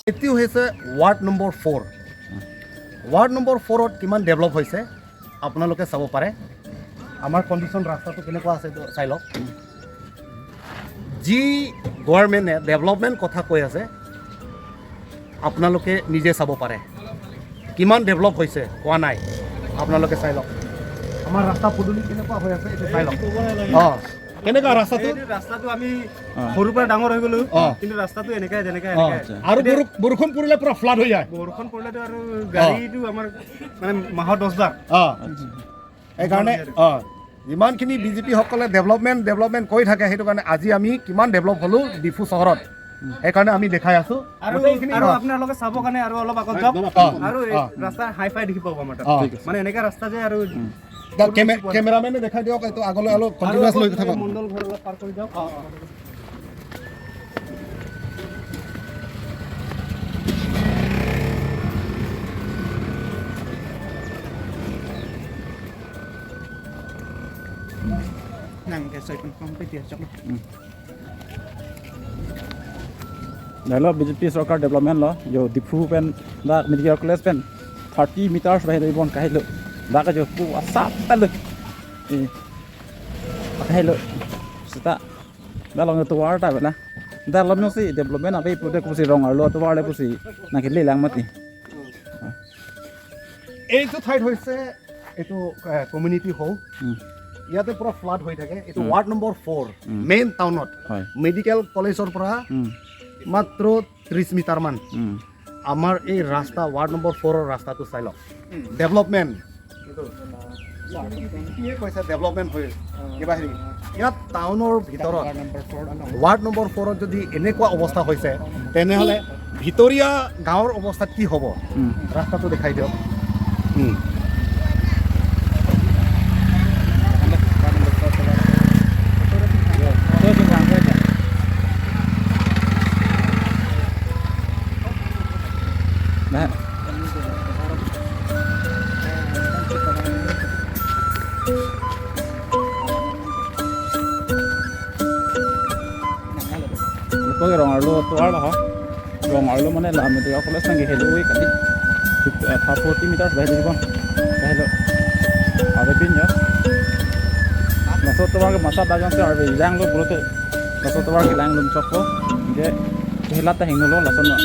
এইটো হৈছে ward number 4। Ward number 4ত কিমান ডেভেলপ হৈছে আপোনালোকে চাব পাৰে। আমাৰ কণ্ডিশ্যন ৰাস্তাটো কেনেকুৱা আছে এইটো চাই লওক। যি গভৰ্ণমেণ্টে ডেভেলপমেণ্ট কথা কৈ আছে আপোনালোকে নিজে চাব পাৰে কিমান ডেভেলপ হৈছে হোৱা নাই, আপোনালোকে চাই লওক। আমাৰ ৰাস্তা পদূলি কেনেকুৱা হৈ আছে এইটো চাই লওক। অঁ, কেনেকুৱা ৰাস্তাটো? ৰাস্তাটো আমি সৰুৰ পৰা ডাঙৰ হৈ গ'লো, কিন্তু ৰাস্তাটো এনেকাই যেনেকাই এনেকাই। আৰু বৰষুণ পৰিলে পুৰা ফ্লাড হৈ যায়। বৰষুণ পৰিলেতো আৰু গাড়ীটো আমাৰ মানে মাহত 10 বাৰ। সেইকাৰণে যিমানখিনি বিজেপিসকলে ডেভেলপমেণ্ট ডেভেলপমেণ্ট কৰি থাকে, সেইটো কাৰণে আজি আমি কিমান ডেভেলপ হ'লোঁ ডিফু চহৰত, সেইকাৰণে আমি দেখাই আছোঁ। আৰু আৰু আপোনালোকে চাব কাৰণে আৰু অলপ আগত যাওক, আৰু ৰাস্তা হাই ফাই দেখি পাব আমাৰ তাত। মানে এনেকা ৰাস্তা যে আৰু কেমেৰামেনে দেখাই দিয়ক, এইটো আগলৈ অলপ কণ্টিনিউৱাছ লৈ থাকক। মণ্ডল ঘৰ অলপ পাৰ কৰি যাওক। Dalo BJP sarkar development lo yo Diphu pen da medical college pen 30 meters bahai dei bon kahilo da ka jo pu asap tal e kahilo sita da long to war ta bela da lom no si development abe project pusi rong ar lo to war le pusi na khili lang mati। এইটো ঠাইত হৈছে এইটো community hall, ইয়াতে পুৰা flood হৈ থাকে। এইটো ward number 4 main টাউনত, মেডিকেল কলেজৰ পৰা মাত্ৰ 30 মিটাৰমান। আমাৰ এই ৰাস্তা ৱাৰ্ড নম্বৰ 4ৰ ৰাস্তাটো চাই লওক। ডেভেলপমেণ্ট কিয়ে কৈছে ডেভেলপমেণ্ট হৈ কিবা হেৰি ইয়াত টাউনৰ ভিতৰত ৱাৰ্ড নম্বৰ 4ত যদি এনেকুৱা অৱস্থা হৈছে, তেনেহ'লে ভিতৰীয়া গাঁৱৰ অৱস্থাত কি হ'ব? ৰাস্তাটো দেখাই দিয়ক। Rong arlo mane la medical college nang helo oi kali 40 meters bahai dei bon helo abe pin ya naso to war masa dajan se arbe jang lo bulote naso to war ke lang lum chokko ge hela ta hingno lo laso no।